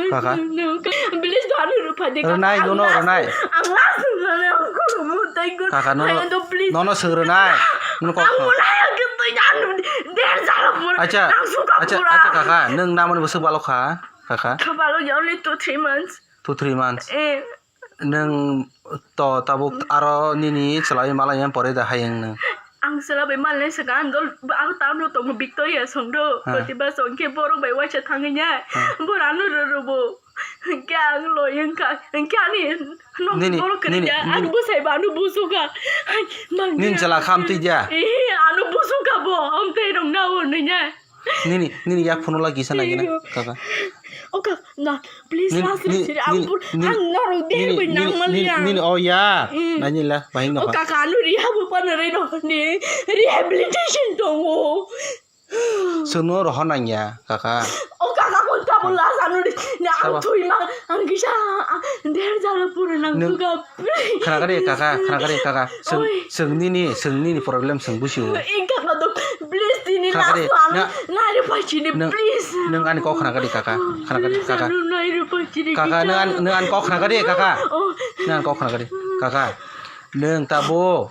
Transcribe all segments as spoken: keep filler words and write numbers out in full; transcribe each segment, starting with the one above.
Kaka. Please, do ano rwpha de, kaka. Rwnai, ang nono last, rwnai. Ang last rwnai, ang khulumung tei gor. Kaka, nono, please. Nono swng rwnai. Nono kok. Ang mulai ang khe twi ang der jalo pura. Acha, ang suka acha, pura. Acha, kaka, nwng namani bwswk balok kha, kaka? Kha balok ya, only two, three months. Two, three months. Eh. Nwng to tabuk aro nini chwlai malai yang pore da hayung nwng. Ang chwla bai malnai swkang, ang dol, ang town o tongo, Victoria song do. Ha. Koti ba song khe borok bai waisa thangwi ya. Ha. Bor ano rwrwbo. Hwnkhe ang loi wngkha. Hwnkhe ani nok nini, borok kwrwi nini, ya. Ani nini, bwsai ba ano busuka. Nini chwla kham twi ya. Eh, ano busuka bo. Amtwi rok na hwnwi ya. Nini, nini yak phone la kisa nagina, kaka. O kaka, na, please, last ni, siri, ang pur, ang norok der bai nang maliya. Nini, oh ya, nani la, bahing no. O kaka, anu rehab pa na reno, ni rehabilitation tongo. Sono rohon nang ya, kaka. O kaka, kon tabul last anu ri, na ang thui ma, ang kisa, der jalo pura nang tuga. Khna kari kaka, khna kari kaka. Seng, oi, seng nini, seng nini problem seng busi o. Ing kaka do, please tini last one. Nari pachini, please. Neng ani kok khna kari kaka, khna kari kaka. Nari pachini. Kaka neng an, neng an kok khna kari kaka. Oh. Neng an kok khna kari kaka. Neng tabo,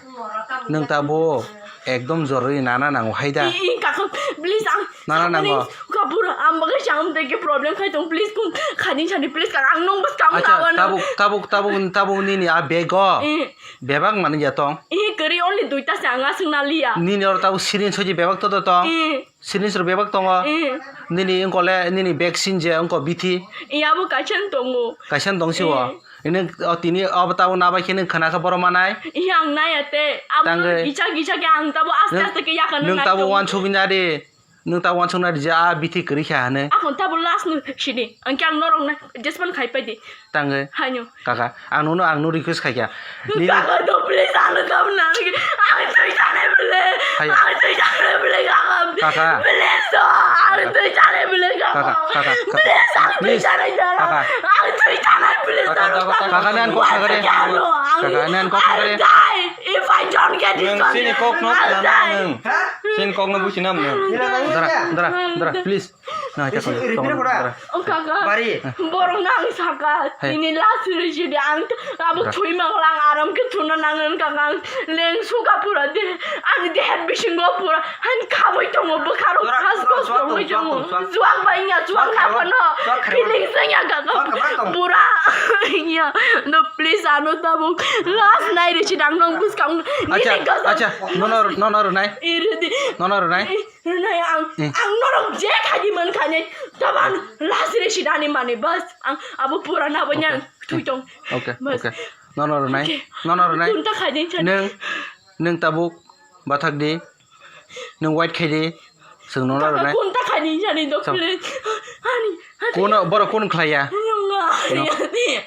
neng tabo ekdom joroi nana nango haida. Ing kaka, please ang. Nana nango. Kabur, ang bagai chang teke problem khai tong, please kung khani chani, please kaka, ang nong bas kang. Acha, tabuk, tabuk, tabuk, tabuk nini a bag o. Eh. Bebak mani ya tong. Eh, kari only duita se ang aswk na liya. Nini oro tabuk syringe soji bebak to tong. Eh. Syringe rok bebak tongo. Eh. Nini wngkole, nini vaccine je wngko bithi. Eh, abo kaisa tongo. Kaisa tong si o. Eh. Ini, o, tini abo tabuk nabai khe nung khna kha borok manai. Eh, ang naya te. Abo tangwi. Gisa gisa khe ang tabuk aste aste khe yakha nung tabuk wansugwi nari. Nwng ta wansuknai rija, a bithi kwrwi kha hwnwi. Akon tabuk last no sidi. Ang khe ang norok na jespan khai pai di. Tangwi. Haino. Kaka, ang nono, ang no request khai kha. Nini kaka, no, please, ang no tabuk na. Ang twi jani bele. Hayo. Ang twi jani bele, kaka. Kaka. Please, no, ang twi jani bele, kaka. Kaka, kaka, kaka. Please, ang twi jani bele. Kaka. Ang twi jani bele, kaka, kaka, kaka, nan kok kaka de. Kaka, nan kok kaka de. If I don't get this, nwng sini kok no, I'll die. Nwng. Sini kok no busi nam nwng. Dara, dara, dara, please. Na, kya kong, kong, dara. O kaka, bari. Borok nang saka, hey, ini last reject ang, abo thui mang lang aram ke thuna nang ang kaka, leng suka pura de, ani de het bising go pura, han khaboi tongo, bwkharo khas khas tongo tongo, juak bai nya, juak na phano, feeling sengya kaka, pura, ya, no, please, ano tabuk, last night reject ang nong buskang, acha, acha, no, no, no, no, nai. Iri di. No, no, nai. Rwnai ang, ang norok je khaidi man khainai, taban last resi dani mani bas, ang abo pura na banya thui tong. Okay, okay. No, no, rwnai. No, no, rwnai. Kunta khaidi chani. Neng, neng tabuk bathak di. Neng white khaidi. Seng no, no, rwnai. Kunta khaidi chani dok please. Ani. Kono, borok kono khlaiya?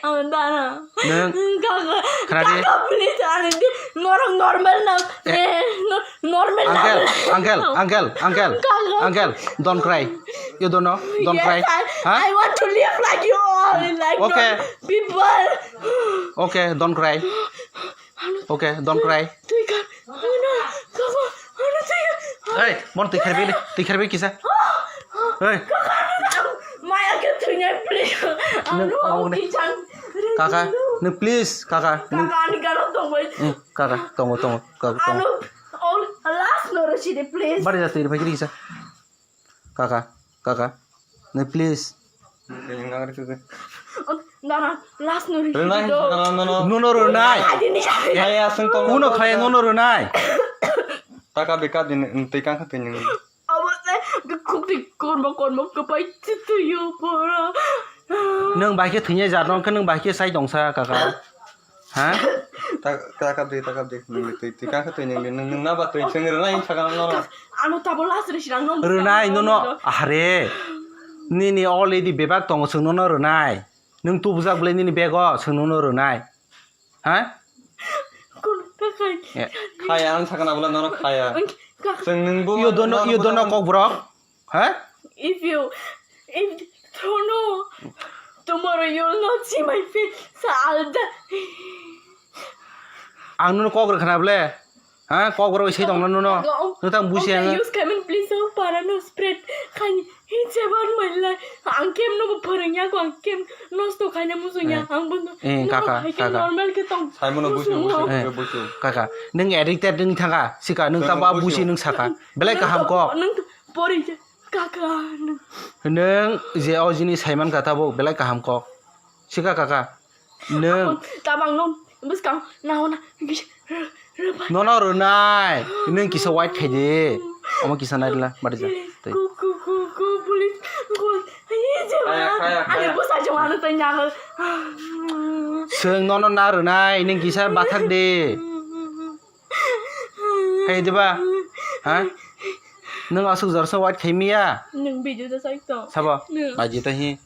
Ang dana. Nwng. Kaka, khnadi. Kaka, please, ani di, norok normal na. Eh. Eh, no, normal na. Uncle, uncle, uncle, uncle, uncle, don't cry. You don't know? Don't cry. Yes, I, huh? I want to live like you all, like normal people. Okay, don't cry. Okay, don't cry. Twi kha, ano, kaka, ano twi kha. Hey, mon twi kharbi, twi kharbi kisa. Hey. Kaka, ano, maya khe thwinai please. Ano, kaka, no, please, kaka. Kaka, ani galo tongbai. Hmm, kaka, tongo, tongo, kaka, tongo. Ano, all last no rosidi, please. Bari jati, bhai, kisa. Kaka, kaka, no please. Nana, last no rwnai, no, no, no, no. Nono rwnai. Kaya seng tong. Kuno kaya nono rwnai. Taka bika din, twi kang kha twi nung. Abo se, khuk twi kormo kormo kwpai twi twi yo pora. Nwng bai khe thwinai jat nong khe nwng bai khe sai tongsa kaka. Ha? Ta, ta kap de, ta kap de. Nung de, twi, twi kang kha twi nung de. Nung, nung na ba twi seng rwnai saka nang noro. Ano tabo last resi nang nong. Rwnai nono, ahare. Nini already bebak tongo, seng nono rwnai. Nung tubujak bwlai nini bego, seng nono rwnai. Ha? Kun kakai. Khaya ang saka na bwlai nono khaya. Seng nung bo. You don't know, you don't know, kokborok. Ha? If you, if, don't know, tomorrow you will not see my face, so I'll die. Ang nono kok rwkha na ble? Ha? Kok rw se tong nono. Notang busi ang. Use kamen please, so para no spread. Khaini. Sebar mailai, ang kem no bo phwrwngya ko, ang kem nosto khaina muchungya, Eh. Ang bono. Eh, kaka, kaka. Normal ke tong. Saimano busi, busi, Eh. busi. Kaka, nung addicted nung thangka, sika nung Nung tabo busi. Busi nung saka. Belai kaham kok. Nung to pori je, kaka, nung. Nung je o jini saiman kha tabo belai kaham kok. Sika kaka. Nung. Tabang nung, bwskang, nahona, Nono rwnai, nung kisa wait khai di. Omo kisa nai rwla, bari ja. Tei. Ku, ku, ku, ku, police, ku, aye, je Kaya, ma. Kaya, Ani Kaya. Busa jong ano tei nyago. Sung nono na rwnai, nung kisa bathak di. Hai diba? Ha? Nung asuk jor sung wait khai miya? Nung video da sai to. Sabo? Nung. Baji ta hi.